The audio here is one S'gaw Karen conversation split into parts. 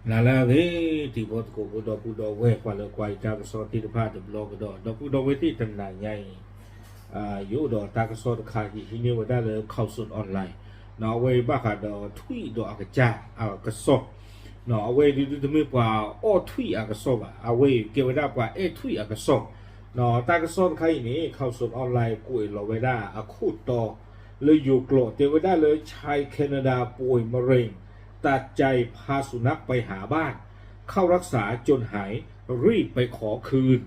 နၤလၢအဂ့ၤ တံၤဖိသကိးဖိ ဒီပုၢ်ဒီဝဲၢ် ပှၤလၢကွၢ်ယတၢ်ကစီၣ်သ့ၣ်တဖၣ်တဘျီကဒီး ဒီပုၢ်ဒီဝဲၢ်သ့ၣ် တနၤညါအံၤ ယအိၣ်ဒီးတၢ်ကစီၣ်တခါ ယဟံးန့ၢ်ဝဲဒၣ်လၢ Khaosod Online အဝဲအံၤဘၣ်ဃးဒီးထွံၣ်ဒီးအကစၢ်အကစီၣ် အဝဲအံၤဒုးတမ့ၢ်ပှၤအီၣ်ထွံၣ်အကစီၣ်ဘၣ် အဝဲအံၤကဲဝဲဒၣ်ပှၤအဲၣ်ထွံၣ်အကစီၣ် တၢ်ကစီၣ်တခါအံၤန့ၣ် Khaosod Online ကွဲးလီၤဝဲဒၣ်အခိၣ်တီ လၢယိၤကျိာ် တဲဝဲဒၣ်လၢ ชายแคนาดาป่วยมะเร็ง ตัดใจพาสุนัขไปหาบ้าน เข้ารักษาจนหาย รีบไปขอคืน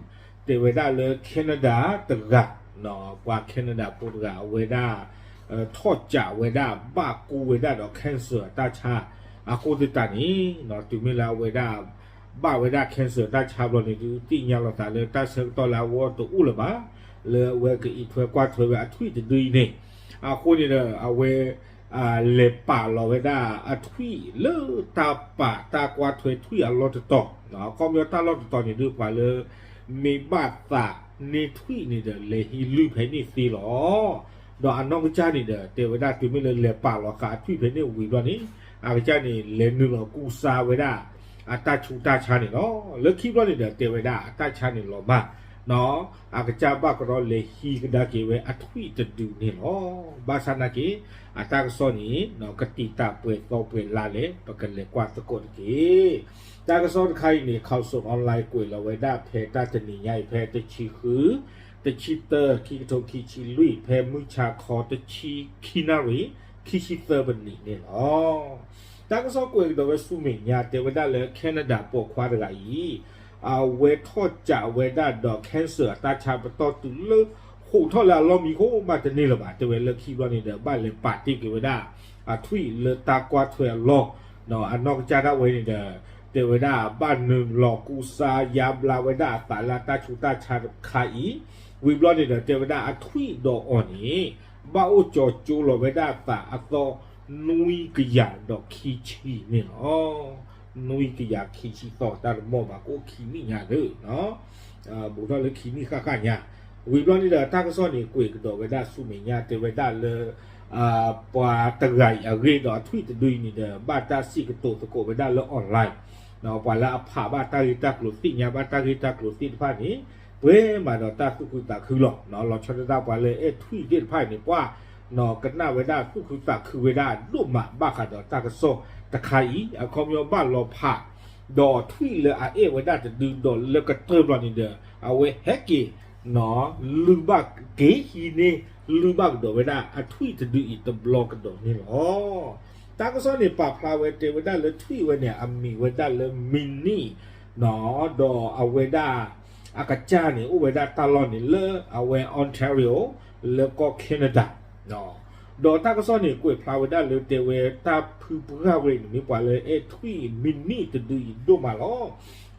တဲဝဲဒၣ်လၢ Canada တဂၤ ပှၤ Canada ဖိတဂၤ အဝဲဒၣ် ထီၣ်ကးဝဲဒၣ် ဘၣ်ကူဝဲဒၣ်ဒီး cancer တၢ်ဆါ အဃိသတးန့ၣ် တုၤမ့ၢ်လၢအဝဲဒၣ် ဘၣ်ဝဲဒၣ် cancer တၢ်ဆါဘျီန့ၣ် ဒုးသ့ၣ်ညါလိာ်သးလၢတၢ်ဆၢကတီၢ်လၢအဝဲအီၤတအိၣ်လၢၤဘၣ် လၢအဝဲကအံးထွဲကွၢ်ထွဲဝဲအထွံၣ်တဒုအံၤန့ၣ် အဃိန့ၣ်ဒီး အဝဲ လဲၤပာ်လီၤဝဲဒၣ်အထွံၣ်လၢတၢ်ပာ်တၢ်ကွၢ်ထွဲထွံၣ်အလီၢ်တတီၤ ခီပညီတၢ်လီၢ်တတီၤန့ၣ်ဒုးပှၤလၢ မ့ၢ်ဘၣ်သးန့ၢ်ထွံၣ်န့ၣ်ဒီး လဲၤဟံးလွံၢ်ဖဲန့ၣ်သ့လီၤ. ဒီးအနီၢ်ကစၢ်န့ၣ်ဒီး တဲဝဲဒၣ်တုၤမ့ၢ်လၢလဲၤပာ်လီၤဃာ်အထွံၣ်ဖဲန့ၣ်ဝံၤဘျီန့ၣ် အကစၢ်န့ၣ် လဲၤနုာ်လီၤကူစါဝဲဒၣ် အတၢ်ဆူးတၢ်ဆါန့ၣ်လီၤ. လၢခံဘျီန့ၣ်ဒီး တဲဝဲဒၣ်အတၢ်ဆါန့ၣ်လီၤမၢ် အကစၢ်ဘၣ်ကရီလဲၤဟံးကဒါက့ၤဝဲအထွံၣ်တဒုန့ၣ်လီၤ. ဘၣ်ဆၣ်နာ်က့ အတၢ်ကစီၣ်န့ၣ် ကတံာ်တာ်ပှဲၤသီပှဲၤလါလဲၣ် ပကလဲၤကွၢ်သကိးတက့ၢ်. တၢ်ကစီၣ်တခါအံၤန့ၣ် Khaosod Online ကွဲးလီၤဝဲဒၣ်ဖဲတၢ်တနံၤညါအံၤ ဖဲတဆံဃု တဆံသၢ ခံကထိခံဆံလွံၢ် ဖဲမုၢ်ဆါခီတဆံခံနၣ်ရံၣ် ခံဆံသၢမံးနံးန့ၣ်လီၤ. တၢ်ကစီၣ်ကွဲးကဒီးဝဲဆူမဲာ်ညါ တဲဝဲဒၣ်လၢ Canada ပိာ်ခွါတဂၤအံၤ အဝဲထီၣ်ကးဝဲဒၣ်ဒီး cancer အတၢ်ဆါပတီၢ်တုၤလၢ ဟိးထီၣ်လၢအလီၢ်မံခိၣ်ဘၣ်တန့ၢ်လၢၤဘၣ် တဲဝဲလၢခံဘျီန့ၣ်ဒီး ဘၣ်လဲၤပာ်တ့ၢ်က့ၤဝဲဒၣ် အထွံၣ်လၢတၢ်ကွၢ်ထွဲအလီၢ် ဒီးအနီၢ်ကစၢ်ဒၣ်ဝဲန့ၣ်ဒီး တဲဝဲဒၣ်ဘၣ်နုာ်လီၤကူစါယါဘျါဝဲဒၣ်အသးလၢအတၢ်ဆူးတၢ်ဆါတခါအံၤ ဝံၤဘျီန့ၣ်ဒီး တဲဝဲဒၣ်အထွံၣ်ဒီးအီၤန့ၣ် ဘၣ်အိၣ်ကၠီကၠိလီၤဝဲဒၣ်အသးအသီ နွံကယၤဒီးခံဆံန့ၣ်လီၤ. နွံကယၤခံဆံသီ တၢ်တမီၢ်ဘၣ် ကအိၣ်ခံနံၣ်ညါဒီး ဘူးထီၣ်လၢခံနံၣ်ဃၣ်ဃၣ်ညါ ဝံၤဘျီန့ၣ်ဒီး တၢ်ကစီၣ်န့ၣ် ကွဲးကဒီးဝဲဒၣ်ဆူမဲာ်ညါ တဲဝဲဒၣ်လၢ ပှၤတဂၤအံၤအဂ့ၢ်ဒီးအထွံၣ်တဒုအံၤန့ၣ်ဒီး ဘၣ်တၢ်စံးကတိၤသကိးဝဲဒၣ်လၢ online ပှၤလၢအဖးဘၣ်တၢ်ဂ့ၢ်တၢ်ကျိၤ သ့ၣ်ညါဘၣ်တၢ်ဂ့ၢ်တၢ်ကျိၤသ့ၣ်တဖၣ်န့ၣ် ပှဲၤမးဒီးတၢ်သူၣ်ခုသးခုလီၤ. လီၤဆီဒၣ်တၢ်ပှၤလၢအဲၣ်ထွံၣ်သ့ၣ်တဖၣ်အံၤန့ၣ် ပှၤ ကနၣ်ဝဲဒၣ်သူၣ်ခုသးခုဝဲဒၣ်ဒိၣ်မး ဘၣ်ဃးဒီးတၢ်ကစီၣ်တခါအံၤ အခီပညီဘၣ်လီၤဖး ဒီးထွံၣ်လၢအအဲၣ်ဝဲဒၣ်တဒု ဒီးလၢကတၢၢ်ဘျီန့ၣ်ဒီး အဝဲဟဲက့ၤ လုၢ်ဘၣ်က့ၤဟံးန့ၢ် လုၢ်ဘၣ်ကဒီးဝဲဒၣ်အထွံၣ်တဒုအံၤတဘျီကဒီးန့ၣ်လီၤ. တၢ်ကစီၣ်န့ၣ်ပာ်ဖျါဝဲ တဲဝဲဒၣ်လၢထွံၣ်ဝဲန့ၣ် အမံၤဝဲဒၣ်လၢ Minnie ဒီးအဝဲဒၣ် အကစၢ်န့ၣ် အိၣ်ဝဲဒၣ်တၢ်လီၢ်န့ၣ်လၢအဝဲ Ontario လၢကီၢ် Canada ဒီးတၢ်ကစီၣ်န့ၣ် ကွဲးဖျါဝဲဒၣ်လၢတဲဝဲတၢ်ဖုပှၢ်ဝဲန့ၣ် မ့ၢ်ပှၤလၢအဲၣ်ထွံၣ် Minnie တဒုအံၤဒိၣ်မးလီၤ.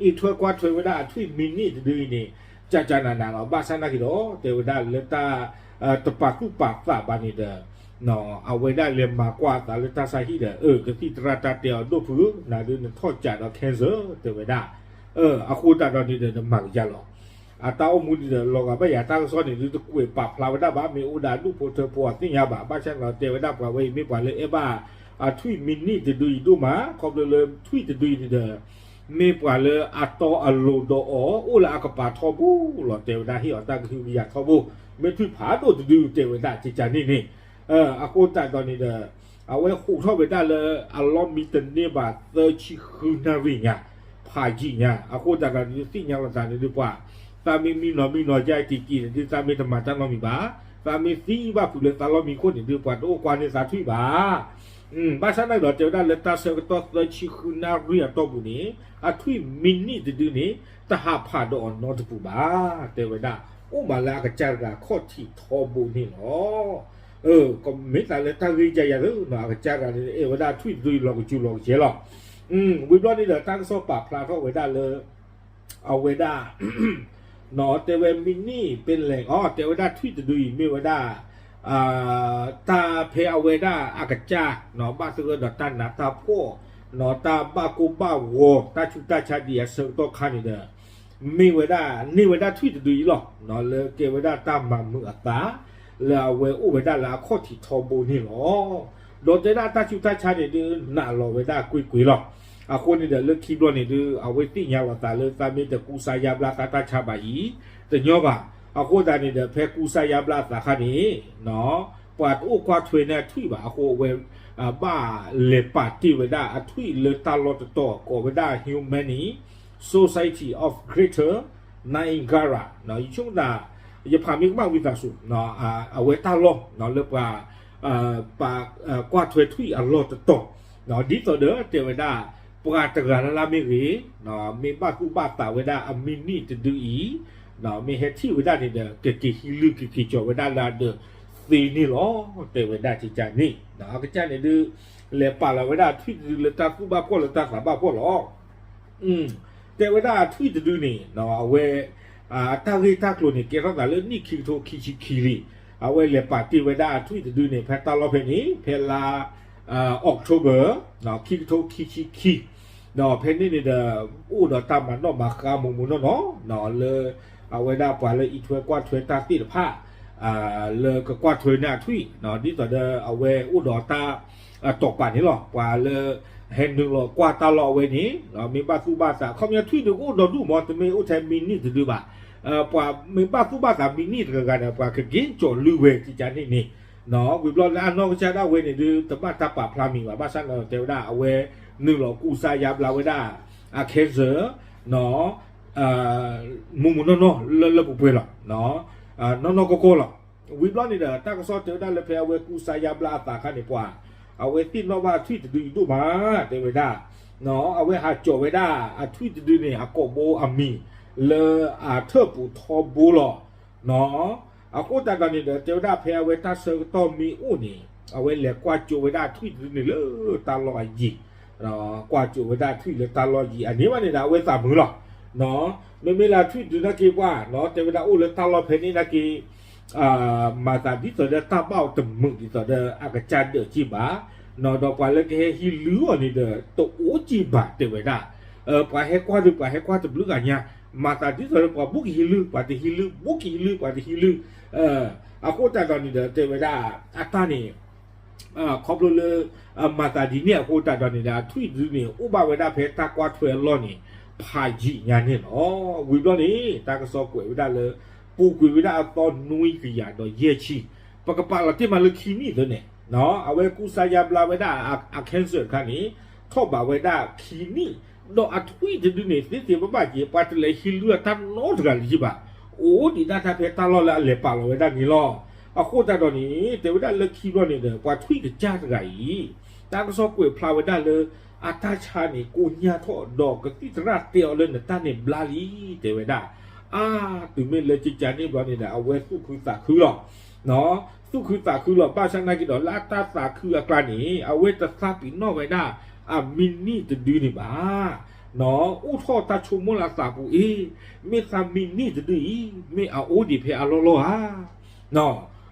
အံးထွဲကွၢ်ထွဲဝဲဒၣ်အထွံၣ် Minnie တဒုအံၤန့ၣ် ကကနၤနၤလီၤ. ဘၣ်ဆၣ်နာ်က့ဒီး တဲဝဲဒၣ်လၢတၢ် တပာ်သူၣ်ပာ်သးဘၣ်န့ၣ်ဒီး အဝဲဒၣ်လဲၤမၤကွၢ်အသးလၢတၢ်ဆါဟံၣ်ဒီး အၢ ကသံၣ်သရၣ်တၢ်တဲအီၤဒိၣ်ဖုဧၢ နၤဒုးနထီၣ်ကးဒီး cancer တဲဝဲဒၣ် အဃိသတးဒီးန့ၣ်ဒီး နမၤကယၤလီၤ. အတၢ်အိၣ်မူန့ၣ်ဒီး လီၤဂာ်ဘၣ်ယၤတၢ်ကစီၣ်န့ၣ်ဒုး တကွဲးပာ်ဖျါဝဲဒၣ်ဘၣ် မ့ၢ်အိၣ်ဒီးဒူၣ်ဖိထၢဖိအသ့ၣ်ညါဘၣ် ဘၣ်ဆၣ်ဒီးတဲဝဲဒၣ်ပှၤဝဲအံၤ မ့ၢ်ပှၤလၢအဲၣ်ဘၣ် အထွံၣ် Minnie တဒုအံၤဒိၣ်မး ခီဖျိလၢထွံၣ်တဒုအံၤန့ၣ်ဒီး မ့ၢ်ပှၤလၢအတီအလိၤဒီးအီၤ အိၣ်လၢအကပၤထီဘိလီၤ. တဲဝဲဒၣ်ဟ့ၣ်အီၤတၢ်ကဟုကယာ်ထီဘိ မ့ၢ်ထွံၣ်ဖးဒိၣ်တဒု တဲဝဲဒၣ်ကကန့ၣ်န့ၣ် အဃိသတးဒီးန့ၣ်ဒီး အဝဲဟိးထီၣ်ဝဲဒၣ်လၢအလီၢ်မံတန့ၢ်ဘၣ်သၢဆံဃုနၣ်ရံၣ်ညါ ဖးယံာ်ညါ အဃိသတးဒီးန့ၣ်ဒုး သ့ၣ်ညါလီၤသးန့ၣ်ဒုးပှၤ သးမ့ၢ်မံနီၤမံနီၤယါတံၢ်တံၢ်န့ၣ်ဒုး သးမ့ၢ်တမၤတၢ်နီတမံၤဘၣ် သးမ့ၢ်သံဘၣ်ဖုးလၢသးလီၢ်မံခိၣ်န့ၣ်ဒုး ပှၤတအိၣ်ကွၢ်န့ၢ်သးထွံၣ်ဘၣ် ဘၣ်ဆၣ်နာ်က့ဒီး တဲဝဲဒၣ်လၢတၢ်ဆၢကတီၢ်သၢဆံဃုနၣ်ရံၣ်အတီၢ်ပူၤန့ၣ် အထွံၣ် Minnie တဒုန့ၣ် တဟးဖးဒီးအီၤနီတပူၤဘၣ် တဲဝဲဒၣ် အိၣ်မးလၢအကစၢ်တဂၤခီၣ်ထံးထီဘိန့ၣ်လီၤ. မ့ၢ်သးလၢတၢ်ဂ့ၢ်ယၤယၤလၢ အကစၢ်တဂၤန့ၣ် အဲၣ်ဝဲဒၣ်ထွံၣ်တဒုအံၤလီၤကစူၤလီၤကစဲးလီၤ. ဝံၤဘျီန့ၣ်ဒီး တၢ်ကစီၣ်ပာ်ဖျါထီၣ်ဝဲဒၣ်လၢ အဝဲဒၣ် တဲဝဲ Minnie ပ့လဲၣ်အီၤ တဲဝဲဒၣ်ထွံၣ်တဒုအံၤမ့ၢ်ဝဲဒၣ် တၢ်ဖဲအဝဲဒၣ်အကစၢ် ဘၣ်သဂၢၢ်ဒီးတၢ်နးတၢ်ဖှီၣ် တၢ်ဘၣ်ကိၢ်ဘၣ်ဂီၤ တၢ်ဆူးတၢ်ဆါဒံးအဆၢကတီၢ်ခါန့ၣ်ဒီး မ့ၢ်ဝဲဒၣ် န့ၢ်ဝဲဒၣ်ထွံၣ်တဒုအံၤလီၤ. လၢကဲဝဲဒၣ်တၢ်မၤမုာ်အသး လၢအဝဲအိၣ်ဝဲဒၣ်လၢအခီၣ်ထံးထီဘိန့ၣ်လီၤ. ဒီးတဲဒၣ်တၢ်ဆူးတၢ်ဆါန့ၣ်ဒုး နာ်လီၤဝဲဒၣ်ကွ့ၢ်ကွ့ၢ်လီၤ. အဃိန့ၣ်ဒီးလၢခံဘျီန့ၣ်ဒုး အဝဲသ့ၣ်ညါလီၤသးလၢသးမ့ၢ်တကူစါယါဘျါသးတၢ်ဆါဘၣ်အံၤ တညီဘၣ်. အဃိသတးန့ၣ်ဒီး ဖဲကူစါယါဘျါအသးခါန့ၣ် ပှၤတအိၣ်ကွၢ်ထွဲန့ၢ်အထွံၣ်ဘၣ်. အဃိအဝဲ ဘၣ်လဲၤပာ်တ့ၢ်ဝဲဒၣ်အထွံၣ်လၢတၢ်လီၢ်တတီၤ ကိးဝဲဒၣ် Humane Society of Greater Niagara ယဆိကမိၣ်သး ယဖးမ့ၢ်ကမၣ်ဝံသးစူၤ အဝဲတၢ်လီၢ်လၢပှၤ ပာ်ကွၢ်ထွဲထွံၣ်အလီၢ်တတီၤ ဒ်သိးဒီးတဲဝဲဒၣ် ပှၤတဂၤလၢ်လၢ်မ့ၢ်ဂ့ၤ မ့ၢ်ဘၣ်သူၣ်ဘၣ်သးဝဲဒၣ်အမံးနံးတဒုအံၤ မ့ၢ်ဟဲထံၣ်ဝဲဒၣ်န့ၣ်ဒီး ကက့ၤဟံးလုၢ်ကက့ၤကီၤဝဲဒၣ်လၢအဒၢးသ့န့ၣ်လီၤ. တဲဝဲဒၣ်ကကန့ၣ် အကစၢ်န့ၣ်ဒုး လဲၤပာ်လီၤဝဲဒၣ်ထွံၣ်တဒုလၢတၢ်သူၣ်ဘၣ်ဖှီၣ်လၢတၢ်သးဘၣ်ဖှီၣ်လီၤ. တဲဝဲဒၣ်ထွံၣ်တဒုန့ၣ် အဝဲ တၢ်ဂ့ၢ်တၢ်ကျိၤန့ၣ် ကဲထီၣ်သးလၢနံၣ်ခံကထိခံဆံခံလံ. အဝဲလဲၤပာ်တ့ၢ်ဝဲဒၣ်ထွံၣ်တဒုန့ၣ် ဖဲတၢ်လီၢ်ဖဲန့ၣ် ဖဲလါ October ခံကထိခံဆံခံ ဒီးဖဲန့ၣ်န့ၣ်ဒီး အိၣ်ဒီးတၢ်မၤနီၣ်မၤဃါမူးမူးနီၢ်နီၢ် လၢ အဝဲဒၣ်ပှၤလၢအံးထွဲကွၢ်ထွဲတၢ်သ့ၣ်တဖၣ် လၢကကွၢ်ထွဲန့ၢ်အထွံၣ် ဒ်သိးဒီးအဝဲအိၣ်ဒီးတၢ် အတီၢ်ပာ်န့ၣ်လီၤ. ပှၤလၢ ဟဲနုာ်လီၤကွၢ်တၢ်လီၢ်အဝဲန့ၣ် မ့ၢ်ဘၣ်သူၣ်ဘၣ်သး ခီပညီထွံၣ်ဒုးကအိၣ်ဒီးဒူၣ်မး တမ့ၢ်အိၣ်ထဲမံးနံးတဒုဘၣ်. ပှၤမ့ၢ်ဘၣ်သူၣ်ဘၣ်သးမံးနံးတဂၤဂၤဒီး ပှၤကက့ၤကၠီၤလုၢ်ဝဲကကန့ၣ်န့ၣ် ဝံၤဘျီလၢအနီၢ်ကစၢ်ဒၣ်ဝဲန့ၣ်ဒုး တဘၣ်တၢ်ပာ်ဖျါမံၤဘၣ်. ဘၣ်ဆၣ်န့ၣ်တဲဝဲဒၣ် အဝဲနုာ်လီၤကူစါယါဘျါဝဲဒၣ် အ cancer မူးမူးနီၢ်နီၢ်လၢလၢပှဲၤပှဲၤလီၤ. နီၢ်နီၢ်ကီၢ်ကီၢ်လီၤ. ဝံၤဘျီန့ၣ်ဒီး တၢ်ကစီၣ်တဲဝဲဒၣ်လၢဖဲအဝဲကူစါယါဘျါအသးခါန့ၣ် ပှၤ အဝဲသ့ၣ်နီၣ်ဘၣ်အထွံၣ်တဒုအံၤဒိၣ်မး တဲဝဲဒၣ် အဝဲဟးကၠီၤဝဲဒၣ်အထွံၣ်တဒုန့ၣ် အကိာ်ဘိအမံၤ လၢအထၢၣ်ပူၤထီဘိလီၤ. အဃိသတးဒီးန့ၣ်ဒီး တဲဝဲဒၣ်ဖဲအဝဲတၢ်ဆၢကတီၢ်မ့ၢ်အိၣ်န့ၣ် အဝဲလဲၤကွၢ်ကၠိဝဲဒၣ်ထွံၣ်တဒုန့ၣ်လၢတၢ်လီၢ်အယံၤ ကွၢ်ကၠိဝဲဒၣ်ထွံၣ်လၢတၢ်လီၢ်ယံၤ အန့ၣ်ဘၣ်န့ၣ်ဒီး အဝဲသးမုာ်လီၤ. မ့မ့ၢ်လၢထွံၣ်တဒုနာ်က့ၤပှၤ တဲဝဲဒၣ်အိၣ်လၢတၢ်လီၢ်ဖဲန့ၣ်နာ်က့ၤ မၤသးဒ်သိးဒီးတၢ်ဘၣ်အီၤတမုာ်ဒ်သိးဒီးအကစၢ်ဒၢးက့ၤဘၣ်, ဒီးပှၤလၢကဟဲဟံးလုၢ်အီၤန့ၣ်ဒီး တအိၣ်က့ၤဘၣ်တဲဝဲဒၣ်, ပှၤဟဲကွၢ်ဒီးပှၤဟဲကွၢ်တဘျုးဂၤညါ, မၤသးဒ်သိးဒီးပှၤဘူးကဟံးလုၢ် ပှၤတဟံးလုၢ် ဘူးကဟံးလုၢ် ပှၤတဟံးလုၢ်, အဃိသတးဒီးန့ၣ်ဒီးတဲဝဲဒၣ် အတၢ်န့ၣ် ခီဖျိလၢ မၤသးဒ်န့ၣ်အဃိသတးဒီးန့ၣ်ဒီး ထွံၣ်တဒုန့ၣ် အိၣ်ဘၣ်ဝဲဒၣ်ဖဲတၢ်ကွၢ်ထွဲအလီၢ်န့ၣ် ဖးယံာ်ညါန့ၣ်လီၤ. ဝံၤဘျီန့ၣ် တၢ်ကစီၣ်ကွဲးဝဲဒၣ်လၢ ပူၤကွံာ်ဝဲဒၣ်အသီနွံကယၤဒီးယဲၢ်ဆံ, ပကပာ်လီၤတ့ၢ်မးလၢခံနံၣ်သ့န့ၣ်, အဝဲကူစါယါဘျါဝဲဒၣ်အ cancer တခါန့ၣ် ထီၣ်ဘးဝဲဒၣ်ခံနံၣ်, ဒီးအထွံၣ်တဒုန့ၣ် သ့သ့ဘၣ်ဘၣ်က့ၤ ပှၤတလဲၤဟံးလုၢ်အတၢ်နီတဂၤလၢၤဘၣ်, အိၣ်ဒံးဒၣ်တၢ်ဖဲတၢ်လီၢ်လၢအလဲၤပာ်လီၤဝဲဒၣ်န့ၣ်လီၤ. အဃိသတးဒီးန့ၣ် တဲဝဲဒၣ်လၢခံဘျီန့ၣ်ဒီး ပှၤထွံၣ်ကစၢ်တဂၤအံၤ တၢ်ကစီၣ်ကွဲးဖျါဝဲဒၣ်လၢ အတၢ်ဆါန့ၣ် ကိညၢ်ထီၣ်ဒီးကသံၣ်သရၣ်တဲအီၤလၢနတၢ်န့ၣ်ဘျါလံ တဲဝဲဒၣ်, အါ တုၤမ့ၢ်လၢကကန့ၣ်ဘျီန့ၣ်ဒီး အဝဲသူၣ်ခုသးခုလီၤ. သူၣ်ခုသးခုလီၤ ဘၣ်ဆၣ်နာ်က့ၤဒီးလၢအတၢ်သးခုအကျါန့ၣ် အဝဲတသးပ့ၤနီၣ်ဝဲဒၣ် အမံးနံးတဒုန့ၣ်ဘၣ်. အိၣ်ထီၣ်တၢ်ဆိကမိၣ်လၢအသးပူၤအ့ၣ်, မ့ၢ်သးမံးနံးတဒုအံၤ မ့ၢ်အအိၣ်ဒံးဖဲအလီၢ်လီၢ်ဧါ.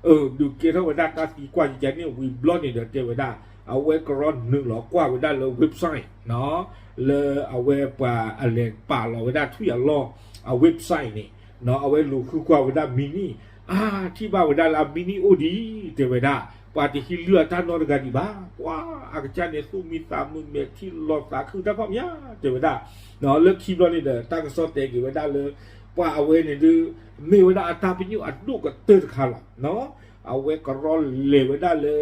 ဒုးကဲထီၣ်ဝဲဒၣ်တၢ်သံကွၢ်ကကန့ၣ်ဝံၤဘျီန့ၣ်ဒီးတဲဝဲဒၣ် အဝဲကရီနုာ်လီၤကွၢ်ဝဲဒၣ်လၢ website လၢအဝဲပှၤအလဲၤပာ်လီၤဝဲဒၣ်ထွံၣ်အလီၢ် အ website န့ၣ် အဝဲလူၤဃုကွၢ်ဝဲဒၣ်မံးနံး, အါ ထံၣ်ဘၣ်ဝဲဒၣ်လၢအမံးနံးအိၣ်ဒံး တဲဝဲဒၣ်, ပှၤတဟံးလုၢ်အတၢ်နီတဂၤဒံးဘၣ်. ပှၤအကစၢ်န့ၣ်သူၣ်မံသးမုာ်မဲာ်ထံလီၤသးခုတၢ်ဖီၣ်မး တဲဝဲဒၣ်, လၢခံဘျီန့ၣ်ဒီး တၢ်ကစီၣ်တဲက့ၤဝဲဒၣ်လၢ ပှၤအဝဲန့ၣ်ဒုး မ့ၢ်ဝဲဒၣ်အတၢ်ပညိၣ်အဒိၣ်ကတၢၢ်တခါလီၤ. အဝဲကရီလဲၤဝဲဒၣ်လၢ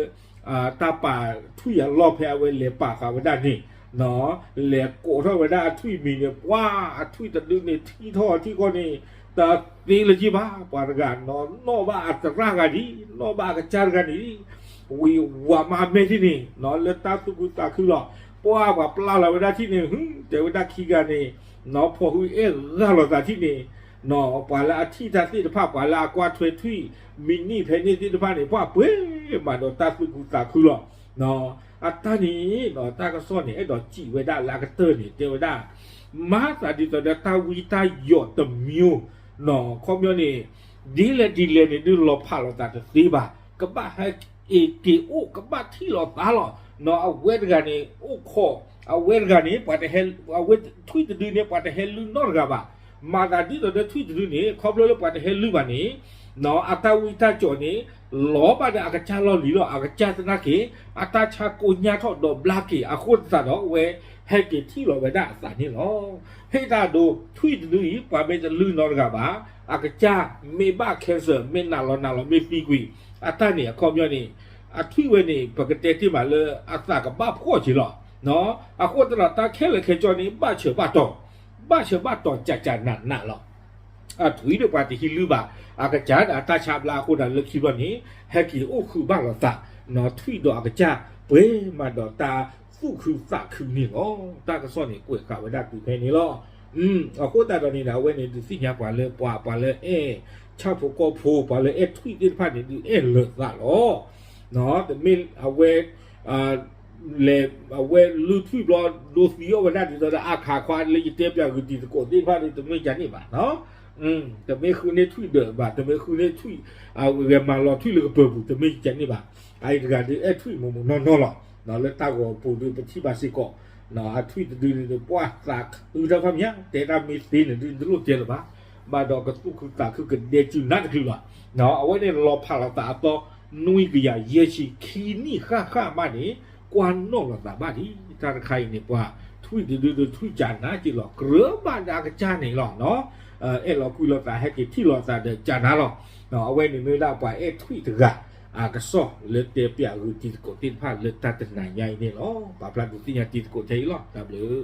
တၢ်ပာ်ထွံၣ်အလီၢ်ဖဲအဝဲလဲၤပာ်ဃာ်ဝဲဒၣ်န့ၣ်, လဲၤကိးထီၣ်ဝဲဒၣ်အထွံၣ်မံၤန့ၣ် ပှၤအထွံၣ်တဒုန့ၣ် ထံၣ်ထီၣ်ထံၣ်ဃီန့ၣ် တသ့လၢၤက့ၤဘၣ်. ပှၤတဂၤနီၣ် နီၣ်ဘၣ်အသရၣ်ဂၤဒံး နီၣ်ဘၣ်အကစၢ်တဂၤန့ၣ် ဝံၤဝၤမးအမဲာ်ထံၣ်န့ၣ် လၢတၢ်သူၣ်ခုသးခုလီၤ. ပှၤပှၤပျၢ်လီၤဝဲဒၣ်ထံၣ်န့ၣ် တဲဝဲဒၣ်ခံဂၤန့ၣ် နီၣ် ဖီၣ်ဟုအဲၣ်ဂၢ်လီၤသးထံၣ်န့ၣ် ပှၤလၢအထံၣ်တၢ်သ့ၣ်တဖၣ် ပှၤလၢအကွၢ်ထွဲထွံၣ် မံးနံးဖဲန့ၣ်သ့ၣ်တဖၣ်န့ၣ် ပှၤပှဲၤမးဒီးတၢ်သူၣ်ခုသးခုလီၤ. အတၢ်န့ၣ် တၢ်ကစီၣ်န့ၣ် အဲၣ်ဒိးစံးဝဲဒၣ်လၢအကတၢၢ်န့ၣ် တဲဝဲဒၣ် မၤသးဒ်သိးဒီးတၢ်ဝံတၢ်ယိးတမံၤ ခီပညီန့ၣ် ဒ်လဲၣ်ဒ်လဲၣ်န့ၣ်ဒုးလီၤဖးလိာ်သးတသ့ဘၣ်. ကဘၣ်ဟဲက့ၤက့ၤအိၣ် ကဘၣ်ထံၣ်လိာ်သးလီၤ. နီၣ် အဝဲတဂၤန့ၣ် အိၣ်ခိး အဝဲတဂၤန့ၣ် ပှၤတဟဲ အဝဲထွံၣ်တဒုန့ၣ် ပှၤတဟဲလုၢ်နီတဂၤဘၣ်. မၤသးဒ်သိးဒီးထွံၣ်တဒုန့ၣ် ခီဖျိလၢပှၤတဟဲလုၢ်ဘၣ်န့ၣ် အတၢ်ဝံတၢ်ကၠီၤန့ၣ် လီၤဘၣ်ဒီးအကစၢ်လီၢ်လံၤလီၤ. အကစၢ်သနာ်က့ အတၢ်ဆါကိညၢ်ထီၣ်ဒီးဘျါက့ၤအဃိသတးဒီး အဝဲဟဲက့ၤထံၣ်လီၤဝဲဒၣ်အသးန့ၣ်လီၤ. ဖဲတၢ်ဒိ ထွံၣ်တဒုအံၤ ပှၤမ့ၢ်တလုၢ်နီတဂၤဘၣ်, အကစၢ်မ့ၢ်ဘၣ် cancer မ့ၢ်နးလီၤနးလီၤ မ့ၢ်သံကွံာ် အတၢ်န့ၣ်အခီပညီန့ၣ် အထွံၣ်ဝဲန့ၣ် ပကတဲတ့ၢ်မးလၢအသးကဘၣ်ဖှီၣ်က့ၤလီၤ. အဃိသတးဒီး တၢ်ခဲလၢာ်ခဲဆ့န့ၣ် ဘၣ်ဆၢဘၣ်တီၤ, ဘၣ်ဆၢဘၣ်တီၤ ကၠးကၠးနးနးလီၤ. အထွံၣ်ဒီးပှၤတဟံးလုၢ်ဘၣ်, အကစၢ်ဒီးအတၢ်ဆါဘျါအဃိဒီး လၢခံဘျီန့ၣ် ဟဲက့ၤအိၣ်ဃုာ်ဘၣ်လိာ်သး, ထွံၣ်ဒီးအကစၢ် ပှဲၤမးဒီးတၢ်သူၣ်ခုသးခုန့ၣ်လီၤ. တၢ်ကစီၣ်န့ၣ် ကွဲးဃာ်ဝဲဒၣ်တုၤဖဲန့ၣ်လီၤ. အဃိသတးဒီးန့ၣ်ဒီး အဝဲန့ၣ်ဒုးသ့ၣ်ညါပှၤလၢပှၤ ပှၤလၢအဲၣ်ဆၣ်ဖိကီၢ်ဖိ ပှၤလၢအဲၣ်ထွံၣ်သ့ၣ်တဖၣ်န့ၣ် ဒုးအဲၣ်လၢာ်သးလီၤ. တမ့ၢ်အဝဲ လဲၤအဝဲလုၢ်ထွံၣ်ဘျီ ဒိသံအီၣ်ဝဲဒၣ်ဒ်သိးဒီး အါခးခွါလၢယတဲပၠးဂုာ်တံၤသကိးသ့ၣ်တဖၣ်န့ၣ် တမ့ၢ်ကန့ၣ်ဘၣ်. တမ့ၢ်ဃုန့ၢ်ထွံၣ်ဒၢးဘၣ်, တမ့ၢ်ဃုန့ၢ်ထွံၣ် ဂဲၤမၤလီၤထွံၣ်လၢကပၢၤပူၤ တမ့ၢ်ကန့ၣ်ဘၣ်. အအံၤတဂၤဒုးအဲၣ်ထွံၣ်မိၢ်မိၢ်နီၢ်နီၢ်လီၤ. လၢတၢ်ဂီၤပူၤဒုးပထံၣ်ဘၣ်စ့ၢ်ကီး အထွံၣ်တဒုန့ၣ် ပှၢ်သးခုတၢ်ဖးမံၤ တဲတၢ်မ့ၢ်သ့န့ၣ်ဒုး တလိၣ်တဲလၢၤဘၣ်. ဘၣ်ဒီးကသူၣ်ခုသးခုကဒဲကၠူနးတချုးလီၤ. အဝဲန့ၣ်လီၤဖးလိာ်သးအသီ နွံကယၤယဲၢ်ဆံခံနံၣ်ဃၣ်ဃၣ်မးန့ၣ် ကွၢ်နီၣ်လိာ်သးဘၣ်ဒံး. တၢ်တခါအံၤန့ၣ် ပှၤထွံၣ်တဒုဒုးထွံၣ်ကၠးနးက့ၤလီၤ. ကြၢးဘၣ်ဒီးအကစၢ်န့ၣ်လီၤ. အဲၣ်လီၤကွံလီၤသး ဟဲက့ၤထံၣ်လိာ်သးဒီးကၠးနးလီၤ. အဝဲန့ၣ်မ့ၢ်ဝဲဒၣ်ပှၤအဲၣ်ထွံၣ်တဂၤ အကစီၣ်လၢတဲပၠးဂုာ်တံၤသကိးသ့ၣ်တဖၣ်လၢတၢ်တနၤညါအံၤန့ၣ်လီၤ. ပာ်ဖျါဒုးသ့ၣ်ညါတံၤသကိးထဲအံၤလီၤ. တၢ်ဘျုး